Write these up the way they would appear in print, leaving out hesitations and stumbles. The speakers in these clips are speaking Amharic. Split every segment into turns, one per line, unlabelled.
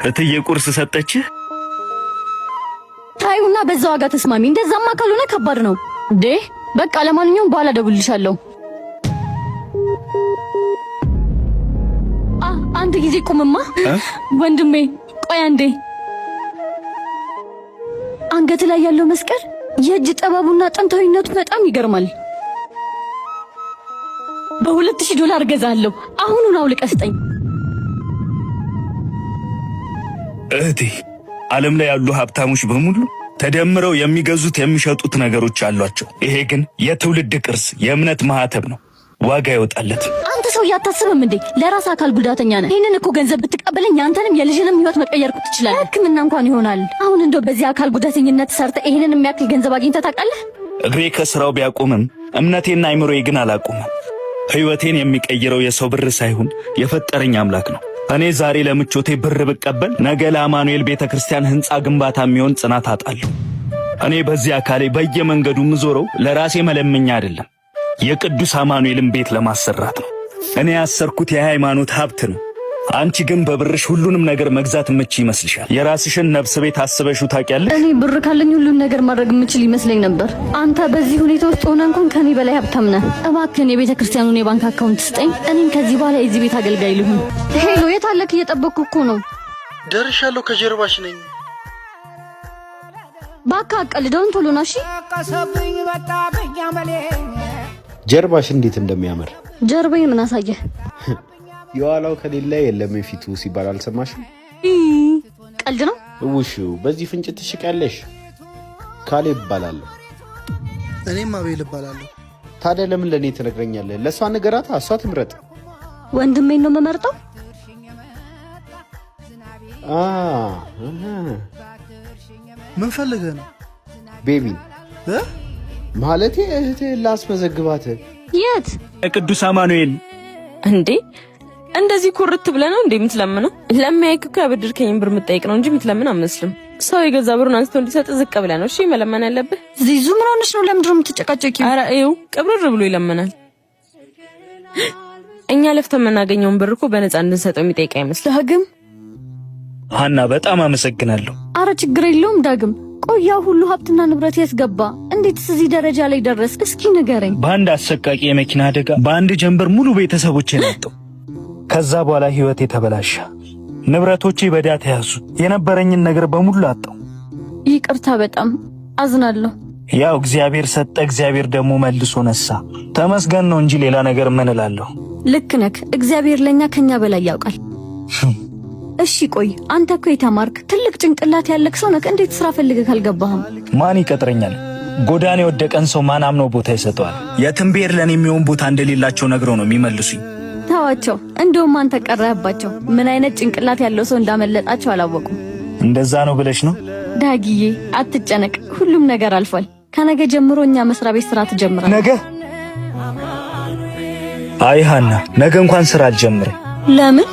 እትዬ ቁርስ ሰጠችህ?
ታዩና በዛ ዋጋ ተስማሚ። እንደዛማ ካልሆነ ከባድ ነው እንዴ። በቃ ለማንኛውም በኋላ እደውልልሻለሁ። አንድ ጊዜ ቁምማ ወንድሜ፣ ቆይ አንዴ። አንገት ላይ ያለው መስቀል የእጅ ጥበቡና ጥንታዊነቱ በጣም ይገርማል። በ2000 ዶላር እገዛለሁ። አሁኑን አውልቀህ ስጠኝ።
እህቴ፣ ዓለም ላይ ያሉ ሀብታሞች በሙሉ ተደምረው የሚገዙት የሚሸጡት ነገሮች አሏቸው። ይሄ ግን የትውልድ ቅርስ፣ የእምነት ማህተብ ነው። ዋጋ ይወጣለት።
አንተ ሰው አታስብም እንዴ? ለራስ አካል ጉዳተኛ ነህ። ይህንን እኮ ገንዘብ ብትቀበለኝ ያንተንም የልጅንም ህይወት መቀየር ትችላለህ። ሕክምና እንኳን ይሆናል። አሁን እንደው በዚህ አካል ጉዳተኝነት ሰርተህ ይህንን የሚያክል ገንዘብ አግኝተህ ታውቃለህ?
እግሬ ከስራው ቢያቆምም እምነቴና አይምሮዬ ግን አላቆምም። ህይወቴን የሚቀይረው የሰው ብር ሳይሆን የፈጠረኝ አምላክ ነው። እኔ ዛሬ ለምቾቴ ብር ብቀበል ነገ ለአማኑኤል ቤተ ክርስቲያን ህንፃ ግንባታ የሚሆን ጽናት አጣለሁ። እኔ በዚህ አካሌ በየመንገዱ ምዞረው ለራሴ መለመኛ አይደለም፣ የቅዱስ አማኑኤልን ቤት ለማሰራት ነው። እኔ ያሰርኩት የሃይማኖት ሀብት ነው። አንቺ ግን በብርሽ ሁሉንም ነገር መግዛት የምትችይ ይመስልሻል። የራስሽን ነፍስ ቤት አስበሽው ታውቂያለሽ?
እኔ ብር ካለኝ ሁሉን ነገር ማድረግ የምችል ይመስለኝ ነበር። አንተ በዚህ ሁኔታ ውስጥ ሆነህ እንኳን ከኔ በላይ ሀብታም ነህ። እባክህን የቤተ ክርስቲያኑን የባንክ account ስጠኝ። እኔም ከዚህ በኋላ የዚህ ቤት አገልጋይ ልሁን። Hello፣ የት አለክ? እየጠበቅኩ እኮ ነው።
ደርሻለሁ፣ ከጀርባሽ ነኝ።
እባክህ አቀልደውን ቶሎ ና እሺ።
ጀርባሽ እንዴት እንደሚያምር!
ጀርባዬ ምን አሳየህ?
የኋላው ከሌለ የለም የፊቱ ሲባል አልሰማሽም?
ቀልድ ነው።
እውሹ በዚህ ፍንጭ ትሽቂያለሽ። ካሌብ እባላለሁ።
እኔም አቤል እባላለሁ።
ታዲያ ለምን ለእኔ ትነግረኛለህ? ለእሷ ንገራታ፣ እሷ ትምረጥ።
ወንድሜን ነው የምመርጠው።
ምን ፈልገህ ነው?
ቤቢ ማለቴ እህትህን ላስመዘግባት።
የት?
ቅዱስ አማኑኤል።
እንዴ፣ እንደዚህ ኩርት ብለህ ነው እንዴ የምትለምነው? ለማያይክ እኮ ያበድርከኝን ብር የምትጠይቅ ነው እንጂ የምትለምን አመስልም። ሰው የገዛ ብሩን አንስቶ እንዲሰጥ ዝቅ ብለህ ነው እሺ መለመን ያለብህ።
ዚዙ ምን ሆነሽ ነው? ለምንድን ነው የምትጨቃጨቂው?
ኧረ ይኸው ቅብርር ብሎ ይለምናል። እኛ ለፍተን የምናገኘውን ብር እኮ በነፃ እንድንሰጠው የሚጠይቅ አይመስልም።
ዳግም።
ሀና፣ በጣም አመሰግናለሁ።
አረ ችግር የለውም ዳግም። ቆይ ያ ሁሉ ሀብትና ንብረት የት ገባ? እንዴትስ እዚህ ደረጃ ላይ ደረስ? እስኪ ንገረኝ።
በአንድ አሰቃቂ የመኪና አደጋ በአንድ ጀንበር ሙሉ ቤተሰቦቼን አጣሁ። ከዛ በኋላ ህይወቴ ተበላሸ። ንብረቶቼ በዕዳ ተያዙ። የነበረኝን ነገር በሙሉ አጣሁ።
ይቅርታ፣ በጣም አዝናለሁ።
ያው እግዚአብሔር ሰጠ፣ እግዚአብሔር ደግሞ መልሶ ነሳ። ተመስገን ነው እንጂ ሌላ ነገር ምን እላለሁ?
ልክ ነክ። እግዚአብሔር ለኛ ከኛ በላይ ያውቃል። እሺ ቆይ አንተ እኮ የተማርክ ትልቅ ጭንቅላት ያለክ ሰው ነክ። እንዴት ስራ ፈልገህ ካልገባህም?
ማን ይቀጥረኛል? ጎዳና የወደቀን ሰው ማን አምኖ ቦታ ይሰጠዋል? የትም ብሄድ ለኔ የሚሆን ቦታ እንደሌላቸው ነግረው ነው የሚመልሱኝ።
ተዋቸው። እንደውም አንተ ቀረህባቸው። ምን አይነት ጭንቅላት ያለው ሰው እንዳመለጣቸው አላወቁም።
እንደዛ ነው ብለሽ ነው?
ዳጊዬ አትጨነቅ፣ ሁሉም ነገር አልፏል። ከነገ ጀምሮ እኛ መስሪያ ቤት ስራ ትጀምራለህ።
ነገ? አይ ሀና፣ ነገ እንኳን ስራ አልጀምርም።
ለምን?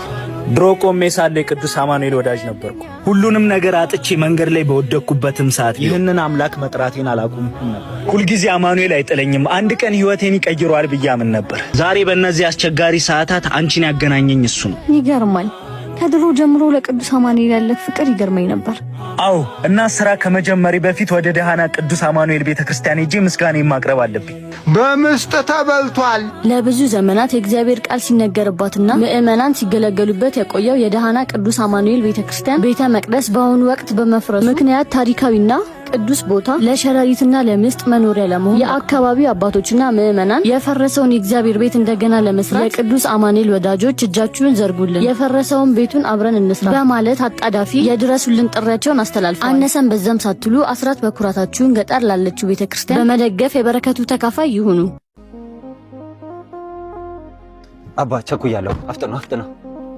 ድሮ ቆሜ ሳለ የቅዱስ አማኑኤል ወዳጅ ነበርኩ። ሁሉንም ነገር አጥቼ መንገድ ላይ በወደቅኩበትም ሰዓት ይህንን አምላክ መጥራቴን አላቆምኩም ነበር። ሁልጊዜ አማኑኤል አይጥለኝም፣ አንድ ቀን ህይወቴን ይቀይረዋል ብዬ አምን ነበር። ዛሬ በእነዚህ አስቸጋሪ ሰዓታት አንቺን ያገናኘኝ እሱ ነው።
ይገርማል። ከድሮ ጀምሮ ለቅዱስ አማኑኤል ያለ ፍቅር ይገርመኝ ነበር።
አዎ፣ እና ስራ ከመጀመሪ በፊት ወደ ደሃና ቅዱስ አማኑኤል ቤተክርስቲያን ሄጄ ምስጋና ማቅረብ አለብኝ።
በምስጥ ተበልቷል።
ለብዙ ዘመናት የእግዚአብሔር ቃል ሲነገርባትና ምዕመናን ሲገለገሉበት የቆየው የደሃና ቅዱስ አማኑኤል ቤተክርስቲያን ቤተ መቅደስ በአሁኑ ወቅት በመፍረሱ ምክንያት ታሪካዊና ቅዱስ ቦታ ለሸረሪትና ለምስጥ መኖሪያ ለመሆን የአካባቢው አባቶችና ምዕመናን የፈረሰውን የእግዚአብሔር ቤት እንደገና ለመስራት የቅዱስ አማኑኤል ወዳጆች እጃችሁን ዘርጉልን፣ የፈረሰውን ቤቱን አብረን እንስራ በማለት አጣዳፊ የድረሱልን ጥሪያቸውን አስተላልፈዋል። አነሰን በዛም ሳትሉ አስራት በኩራታችሁን ገጠር ላለችው ቤተክርስቲያን በመደገፍ የበረከቱ ተካፋይ ይሁኑ።
አባ ቸኩያለሁ። አፍጥነው አፍጥነው።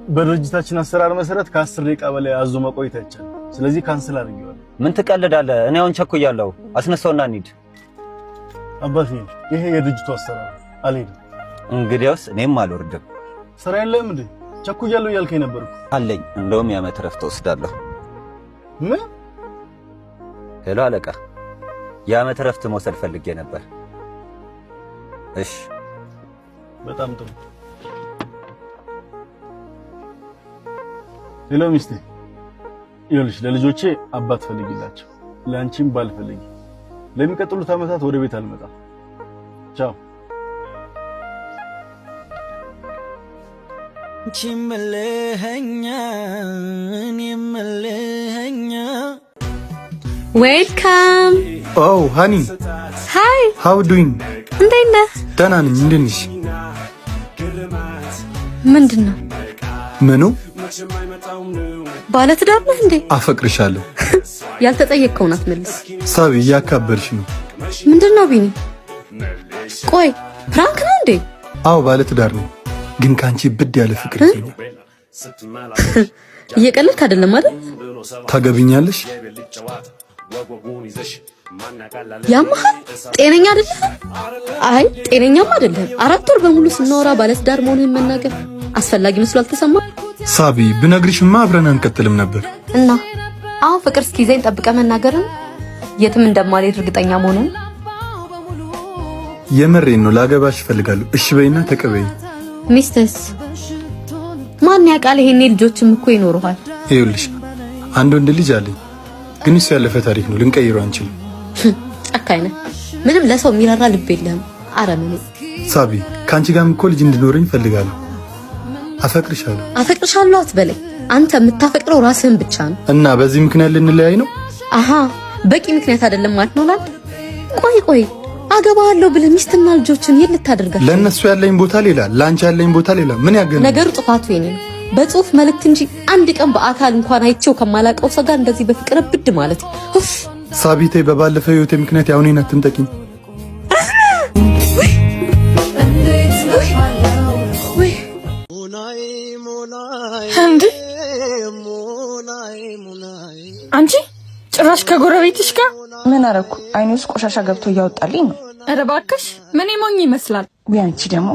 በድርጅታችን አሰራር መሰረት ከ10 ደቂቃ በላይ አዞ መቆየት አይቻልም። ስለዚህ cancel አድርጌዋለሁ።
ምን ትቀልዳለህ? እኔ አሁን ቸኩያለሁ። አስነሳውና እንሂድ።
አባቴ፣ ይሄ የድርጅቱ አሰራር፣ አልሄድም።
እንግዲያውስ እኔም አልወርድም።
ስራ የለህም እንዴ? ቸኩያለሁ እያልከኝ ነበርኩ።
አለኝ። እንደውም የዓመት እረፍት ወስዳለሁ።
ምን?
Hello አለቃ፣ የዓመት እረፍት መውሰድ ፈልጌ ነበር። እሺ።
በጣም ጥሩ። Hello ሚስቴ። ይኸውልሽ፣ ለልጆቼ አባት ፈልጊላቸው፣ ለአንቺም ባል ፈልጊ። ለሚቀጥሉት ዓመታት ወደ ቤት አልመጣም። ቻው።
አንቺም እልኸኛ እኔም እልኸኛ።
Welcome.
Oh, honey.
Hi.
How doing?
እንዴት ነህ?
ደህና ነኝ። እንዴት ነሽ?
ምንድን ነው?
ምኑ?
ባለትዳር ነህ እንዴ?
አፈቅርሻለሁ።
ያልተጠየቅከውን አትመልስ።
ሳቢ፣ እያካበድሽ ነው።
ምንድን ነው ቢኒ? ቆይ prank ነው እንዴ?
አዎ፣ ባለትዳር ነኝ፣ ግን ከአንቺ ብድ ያለ ፍቅር ይዞኛል።
እየቀለድክ አይደለም አይደል?
ታገቢኛለሽ?
ያመሃል? ጤነኛ አይደለህም? አይ ጤነኛም አይደለህም። 4 ወር በሙሉ ስናወራ ባለትዳር መሆንህን መናገር አስፈላጊ መስሎ አልተሰማም?
ሳቢ፣ ብነግርሽማ አብረን አንቀጥልም ነበር።
እና አሁን ፍቅር እስኪይዘኝ ጠብቀህ መናገርን የትም እንደማልሄድ እርግጠኛ መሆኑን?
የምሬን ነው። ላገባሽ እፈልጋለሁ። እሺ በይና ተቀበይ።
ሚስትስ ማን ያውቃል? ይሄኔ ልጆችም እኮ ይኖሩሃል።
ይኸውልሽ፣ አንድ ወንድ ልጅ አለኝ፣ ግን እሱ ያለፈ ታሪክ ነው፣ ልንቀይረው አንችልም።
ጨካኝ ነህ። ምንም ለሰው የሚራራ ልብ የለህም። አረመኔ።
ሳቢ፣ ከአንቺ ጋርም እኮ ልጅ እንዲኖረኝ እፈልጋለሁ። አፈቅርሻለሁ።
አፈቅርሻለሁ አትበለኝ። አንተ የምታፈቅረው ራስህን ብቻ ነው።
እና በዚህ ምክንያት ልንለያይ ነው?
አሃ፣ በቂ ምክንያት አይደለም ማለት ነው ላንተ። ቆይ ቆይ፣ አገባለሁ ብለህ ሚስትና ልጆችን የት ልታደርጋቸው?
ለእነሱ ያለኝ ቦታ ሌላ፣ ለአንቺ ያለኝ ቦታ ሌላ። ምን ያገናኛል?
ነገሩ ጥፋቱ የኔ ነው። በጽሁፍ መልእክት እንጂ አንድ ቀን በአካል እንኳን አይቼው ከማላውቀው ሰው ጋር እንደዚህ በፍቅር ብድ ማለት ኡፍ።
ሳቢቴ፣ በባለፈው ህይወቴ ምክንያት ያሁኔን አትንጠቂኝ።
እንዴ አንቺ፣ ጭራሽ ከጎረቤትሽ ጋር?
ምን አረኩ? አይኔ ውስጥ ቆሻሻ ገብቶ እያወጣልኝ ነው።
ኧረ እባክሽ፣ ምን ሞኝ ይመስላል።
ውይ አንቺ ደግሞ፣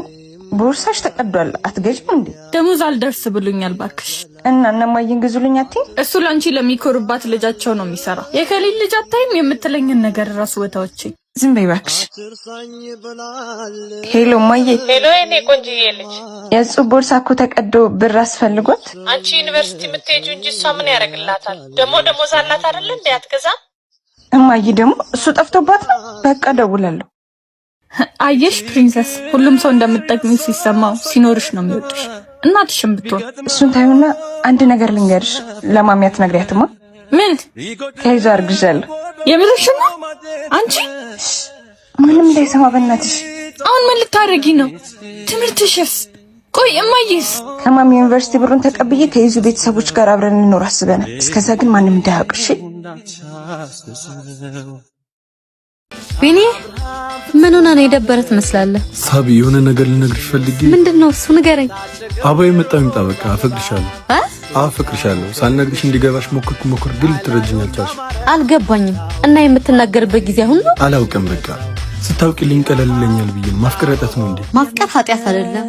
ቦርሳሽ ተቀዷል። አትገዥም እንዴ?
ደሞዝ አልደርስ ብሎኛል እባክሽ።
እና እነማዬን ግዙልኝ አትይም?
እሱ ለአንቺ ለሚኮሩባት ልጃቸው ነው የሚሰራው። የከሌል ልጅ አታይም የምትለኝን ነገር ራሱ ወታዎቼ።
ዝም በይ እባክሽ። Hello እማዬ።
Hello የኔ ቆንጅዬ ልጅ።
የእጹብ ቦርሳ እኮ ተቀዶ ብር አስፈልጓት።
አንቺ ዩኒቨርሲቲ የምትሄጂው እንጂ እሷ ምን ያደርግላታል? ደግሞ ደሞዝ አላት አይደለ እንዴ? አትገዛም?
እማዬ ደግሞ እሱ ጠፍቶባት ነው። በቃ እደውላለሁ።
አየሽ princess፣ ሁሉም ሰው እንደምትጠቅሚው ሲሰማው ሲኖርሽ ነው የሚወድሽ። እናትሽም ብትሆን።
እሱን ታዩና አንድ ነገር ልንገርሽ። ለማሚ አትነግሪያትማ።
ምን?
ከይዞ አርግዣለሁ።
የምርሽን ነው አንቺ?
ምንም እንዳይሰማ በእናትሽ።
አሁን ምን ልታደርጊ ነው? ትምህርትሽስ? ቆይ እማዬስ?
ከማሚ ዩኒቨርሲቲ ብሩን ተቀብዬ ከይዙ ቤተሰቦች ጋር አብረን እንኖር አስበናል። እስከዛ ግን ማንም እንዳያውቅ እሺ?
ቢኒ፣ ምን ሆነህ ነው? የደበረ ትመስላለህ።
ሳቢ፣ የሆነ ነገር ልነግርሽ ፈልጌ።
ምንድን ነው እሱ? ንገረኝ።
አባ የመጣው ይምጣ፣ በቃ አፈቅርሻለሁ።
እ?
አፈቅርሻለሁ። ሳልነግርሽ እንዲገባሽ ሞከርኩ ሞከርኩ፣ ግን ልትረጅኝ አልቻልሽም።
አልገባኝም። እና የምትናገርበት ጊዜ አሁን ነው?
አላውቅም። በቃ ስታውቂልኝ ቀለል ይለኛል ብዬ። ማፍቀር ኃጢአት ነው እንዴ?
ማፍቀር ኃጢአት አይደለም፣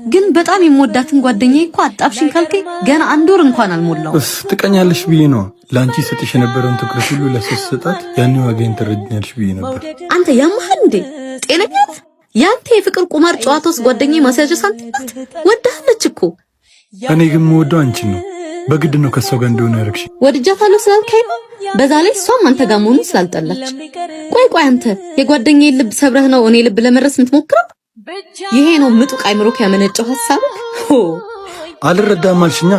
ግን በጣም የምወዳትን ጓደኛዬ እኮ አጣብሽኝ ካልከኝ ገና አንድ ወር እንኳን አልሞላውም።
እስ ትቀኛለሽ ብዬ ነው። ለአንቺ ሰጥሽ የነበረውን ትኩረት ሁሉ ለእሱ ስሰጣት ያኔ ዋጋዬን ትረጅኛለሽ ብዬ ነበር።
አንተ ያመሃል እንዴ? ጤነኛ ነህ? ያንተ የፍቅር ቁማር ጨዋታ ውስጥ ጓደኛዬ ማስያዣ ሳንቲም ናት። ወዳለች እኮ።
እኔ ግን የምወደው አንቺን ነው። በግድ ነው ከሷ ጋር እንደሆነ ያደረግሽ።
ወድጃታለሁ ስላልከኝ ነው። በዛ ላይ እሷም አንተ ጋር መሆኑን ስላልጠላች። ቆይ ቆይ፣ አንተ የጓደኛዬን ልብ ሰብረህ ነው እኔ ልብ ለመድረስ የምትሞክረው? ይሄ ነው ምጡቅ አይምሮክ ያመነጨው ሐሳብክ? ሆ።
አልረዳም አልሽኛ።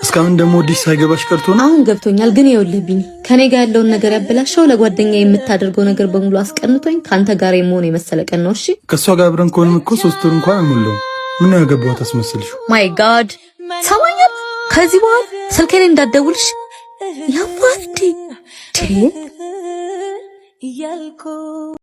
እስካሁን ደግሞ ወዲሽ ሳይገባሽ ቀርቶ ነው።
አሁን ገብቶኛል። ግን ይኸውልህ ቢኒ፣ ከኔ ጋር ያለውን ነገር ያበላሸው ለጓደኛ የምታደርገው ነገር በሙሉ አስቀንቶኝ ከአንተ ጋር የመሆን የመሰለ ቀን ነው። እሺ።
ከእሷ ጋር አብረን ከሆንም እኮ 3 ወር እንኳን አልሞላውም። ምን ያገባኋት አስመስልሽው?
My God፣ ሰማኛል። ከዚህ በኋላ ስልኬ ላይ እንዳትደውልሽ። ያማል እንዴ?